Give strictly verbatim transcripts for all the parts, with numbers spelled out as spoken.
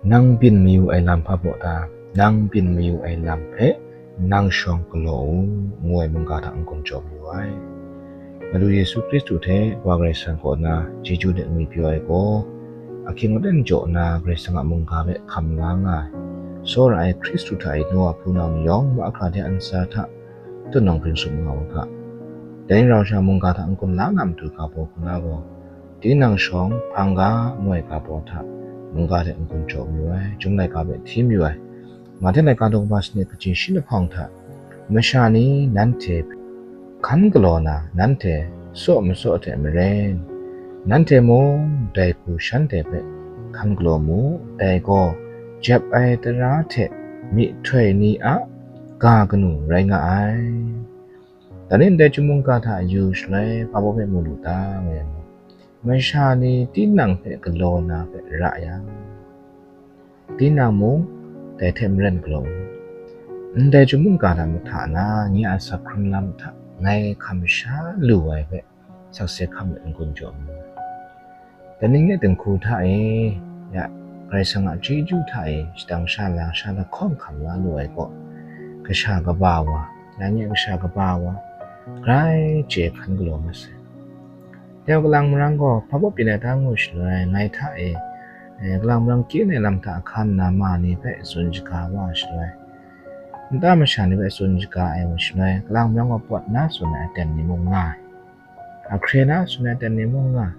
Nang byin mayu ai lam hpa baw ta? Nang byin mayu ai lam hpe nang shawng galaw u, ngu ai mungga hta n-gun jaw mayu ai. Madu Yesu Hkristu hte Wa Karai Kasang kaw na chyeju de ngwi pyaw ai gaw, ahkying aten jaw na Karai Kasang a mungga hpe hkam la nga ai, tsawra ai Hkristu hta e Noa hpunau ni yawng mahkra de a ntsa hta tunawng bring sum nga u ga. Dai ni rau sha mungga hta n-gun la na matu ga baw hku na gaw, tinang shawng hpang ga ngu ai ga baw hta mungga hte n-gun jaw mayu ai, Chyum laika hpe hti mayu ai. Mahte laika daw kaba sanit kaji shi lahkawng hta, masha ni nanhte hkan galaw na, nanhte tsaw matsaw hte maren, nanhte mung dai hku shanhte hpe hkan galaw mu, dai gaw jep ai tara hte myihtoi ni a ga kanu rai nga ai. Dan e ndai chyum mungga hta yu shaloi hpa baw hpe mu lu ta, ngu yang, masha ni tinang hpe galaw na hpe ra yang, tinang mung dai hte maren galaw u. Ndai chyum mungga hta mahta na, nye a asak hkrun lam hta ngai hkam sha lu ai hpe sakse hkam let n-gun jaw mu. Dai ning e dinghku hta e, ya, Karai Kasang a chyeju hta e shadang sha lang sha lahkawng hkam la lu ai gaw, kasha kaba wa, ya, nye kasha kaba wa, grai chye hkan galaw masai. Dai gaw kalang marang gaw hpa baw byin ai ta ngu shaloi, ngai hta e, eh, kalang marang kyin ai lam hta hkan nna ma ni hpe tsun shaga wa shaloi, nta masha ni hpe tsun shaga ai wa shaloi, kalang marang gaw pawt na tsun ai aten ni mung nga ai, ahkre na tsun ai aten ni mung nga ai.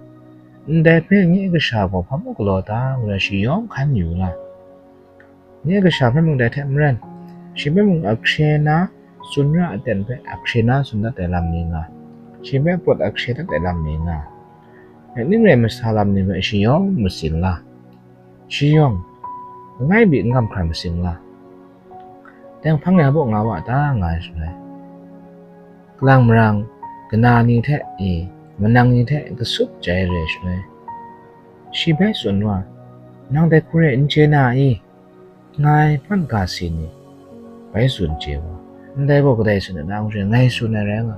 Ndai hpe nye kasha gaw hpa baw galaw ta, ngu na shi yawng hkan yu la. Nye kasha hpe mung dai hte maren, shi hpe mung ahkre na tsun ra aten hpe ahkre na tsun dat ai lam ni nga, shi hpe pawt ahkre dat ai lam ni nga, ning rai masa lam ni hpe shi yawng matsing la, shi yawng langai mi n-gam hkra matsing la, dai hpang ya baw nga wa ta, nga ai shaloi, kalang marang kana ni hte e, manang ni hte kasup jai re shaloi, shi bai tsun wa, nang dai hku rai n chye na i? Ngai hpan ga si ni bai tsun chye wa, ndai gaw kadai tsun ai na, ngu shaloi, ngai tsun ai rai nga,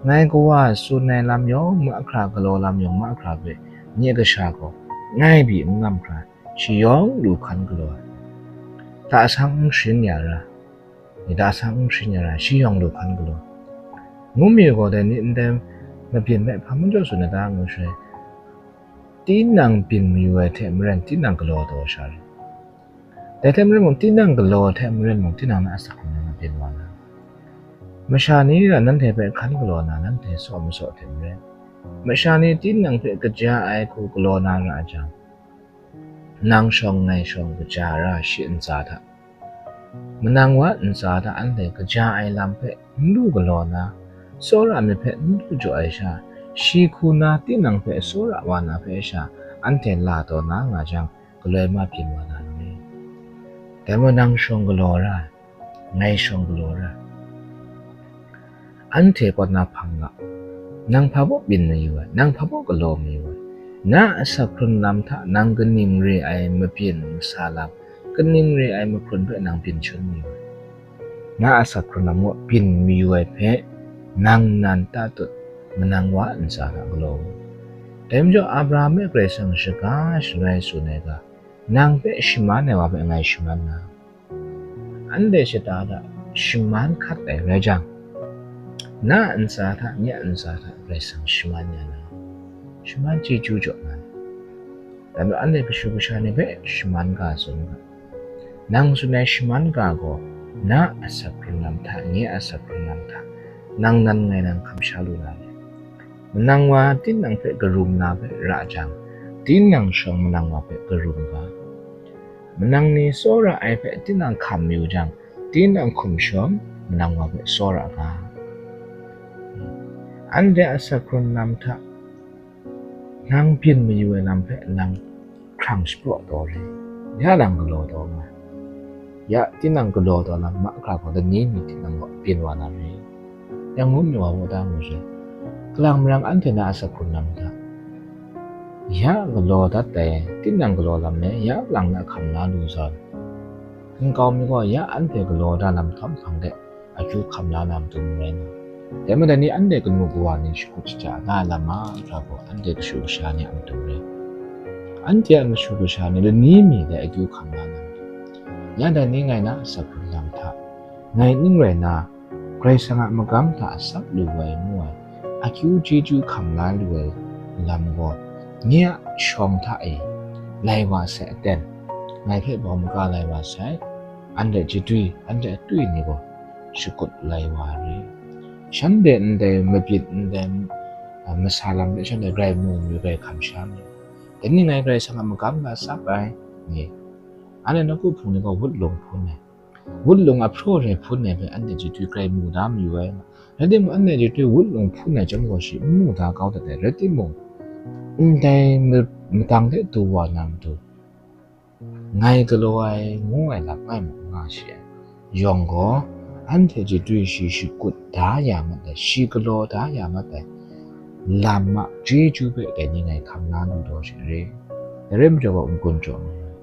ngai kawa tsun ai lam yawng mahkra, galaw lam yawng mahkra hpe nye kasha gaw langai mi n-gam hkra shi yawng lu hkan galaw ai. Tasang n sharin ya ra, ni tasang n sharin ya ra, shi yawng lu hkan galaw ai. Ngu mi gaw dai ni ndai mabyin hpe hpa majaw tsun ai ta, ngu shaloi, tinang byin mayu ai hte maren tinang galaw taw sha rai. Dai hte maren mung, tinang galaw ai hte maren mung, tinang na asak hkrun lam byin wa na. Masha ni ra nanhte hpe hkan galaw na, nanhte tsaw matsaw hte maren, masha ni tinang hpe kaja ai hku galaw na ra jang, nang shawng ngai shawng kaja ra shi ntsa hta, manang wa ntsa hta anhte kaja ai lam hpe n lu galaw na, tsawra myit hpe n lu jaw ai sha, shi hku na tinang hpe tsawra wa na hpe sha, anhte la taw na nga jang, galoi ma byin wa na ni? Dai maw, nang shawng galaw ra ai, ngai shawng galaw ra ai, anhte kaw na hpang ga, nang hpa baw byin mayu ai, nang hpa baw galaw mayu ai, na asak hkrun lam hta nang kaning re ai mabyin masa lam, kaning re ai mahkrun hpe nang byin shangun mayu ai, na asak hkrun lam gaw byin mayu ai hpe nang nan tatut, manang wa ntsa hta galaw u. Dai majaw Abraham hpe Karai Kasang shaga shaloi tsun ai ga, nang hpe shaman ai wa hpe ngai shaman na, anhte shata hta shaman hkat ai rai jang, na ntsa hta, nye ntsa hta Karai Kasang shaman ya na, shaman chyeju jaw na, dai majaw anhte kashu kasha ni hpe shaman ga tsun ga. Nang tsun ai shaman ga gaw, na asak hkrun lam hta, nye asak hkrun lam hta, nang nan ngai nan hkam sha lu na re. Manang wa tinang hpe karum na hpe ra jang, tinang shawng manang wa hpe karum ga. Manang ni tsawra ai hpe tinang hkam mayu jang, tinang hkum shawng manang wa hpe tsawra ga. Anhte asak hkrun lam hta nang byin mayu ai lam hpe nang hkrang shapraw taw re, ya nang galaw taw nga ai. Ya tinang galaw taw lam mahkra gaw, lani mi tinang gaw byin wa na re. Yang ngu mi wa baw ta, ngu shaloi, kalang marang anhte na asak hkrun lam hta, ya galaw dat ai tinang galaw lam e ya lang na hkam la lu zawn, nkau mi gaw ya anhte galaw da lam htawm hpang de akyu hkam la na matu n rai nga. Dai majaw ni anhte kanu kawa ni shakut shaja na ai lam mahkra gaw anhte kashu kasha ni a matu rai. Anhte a mashu kasha ni lani mi dai akyu hkam la na matu, ya dai ni ngai na a sakhkrung lam hta, ngai ning rai na, Karai Kasang a magam hta a sap lu ai ngu ai akyu chyeju hkam la lu ai lam gaw, nye a shawng hta e lai wa sai aten, ngai hpe bau maga lai wa sai, anhte chyadwi, anhte atwi ni gaw shakut lai wa ai. Shanhte ndai mabyin ndai, a, masa lam hpe shanhte grai mu mayu, grai hkam sha mayu. Dai ni ngai Karai Kasang a magam hta sap ai ni, anhte nawku hpung ni gaw wut lung hpun ai, wut lung a hpraw re hpun ai hpe anhte chyadwi grai mu da mayu ai. Rai timung, anhte chyadwi wut lung hpun ai chyawm gaw shi n mu da kau dat ai. Rai timung, ndai ma-, madang de du wa na matu, ngai galaw ai ngu ai lam ngai mung nga shi ai. Yawng gaw, anhte chyadwi shi shakut da ya mat ai, shi galaw da ya mat ai lam a chyeju hpe dai ni ngai hkam la lu taw shi re. Dai rai majaw gaw n-gun jaw mayu ai.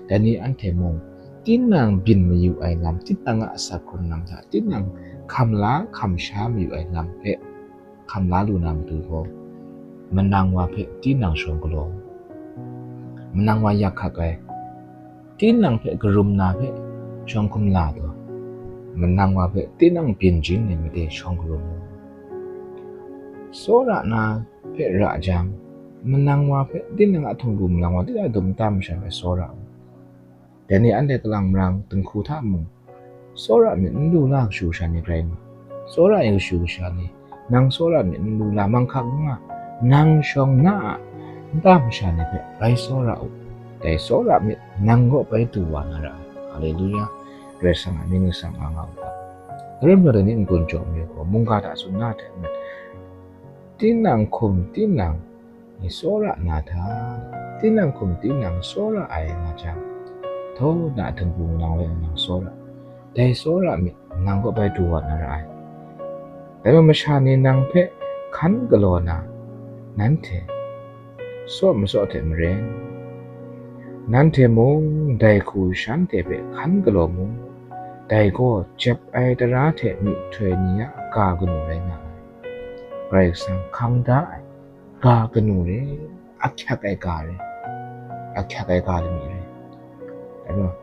Dai ni anhte mung, tinang byin mayu ai lam, tinang a asak hkrung lam hta, tinang hkam la hkam sha mayu ai lam hpe hkam la lu na matu gaw, manang wa hpe tinang shawng galaw, manang wa yak hkak ai, tinang hpe karum na hpe shawng hkum la taw, manang wa hpe tinang byin jin ai made shawng karum u. Tsawra na hpe ra jang, manang wa hpe tinang a htingbu manang wa tinang a dum nta masha hpe tsawra u. Dai ni anhte kalang marang dinghku hta mung, tsawra myit n lu la kashu kasha ni rai nga, tsawra ai kashu kasha ni, nang tsawra myit n lu la, manghkang n nga, nang shawng na a nta masha ni hpe bai tsawra u. Dai tsawra myit nang kaw bai du wa na ra ai. Haleluya! Karai Kasang a mying matsang nga nga u ga. Dai rai nna dai ni n-gun jaw mayu gaw, mungga hta tsun na hte maren, tinang hkum tinang ni tsawra na hta, tinang hkum tinang tsawra ai nga jang, htawna a htingbu manang wa nang tsawra, dai tsawra myit nang kaw bai du wa na ra ai. Dai majaw masha ni nang hpe hkan galaw na, nanhte tsaw matsaw hte maren, nanhte mung dai hku shanhte hpe hkan galaw mu, dai gaw jep ai tara hte myihtoi ni a ga kanu rai nga ai. Karai Kasang hkang da ai ga kanu re, ahkyak ai ga re, ahkyak ai ga lami re. Dai majaw,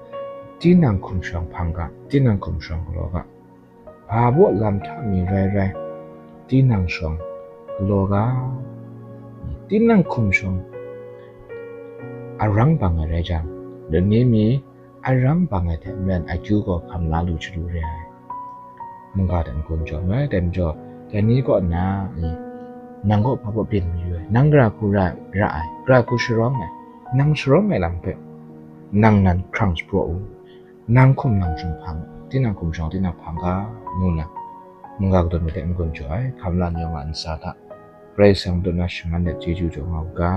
tinang hkum shawng hpang ga, tinang hkum shawng galaw ga, hpa baw lam hta mi rai rai, tinang shawng galaw ga, tinang hkum shawng arang bang ai rai jang, lani mi arang bang ai hte maren akyu gaw hkam la lu chyalu re ai. Mungga hta n-gun jaw ai, dai majaw, dai ni kaw nna, nang kaw hpa baw byin mayu ai, nang gara hku ra, ra ai, gara hku sharawng ai, nang sharawng ai lam hpe nang nan hkrang shapraw u, nang hkum nang shawng hpang, tinang hkum shawng tinang hpang ga, ngu nna, mungga kadawn ni hte n-gun jaw ai, hkam la ni yawng a ntsa hta, Karai Kasang dum na shaman let chyeju jaw nga u ga.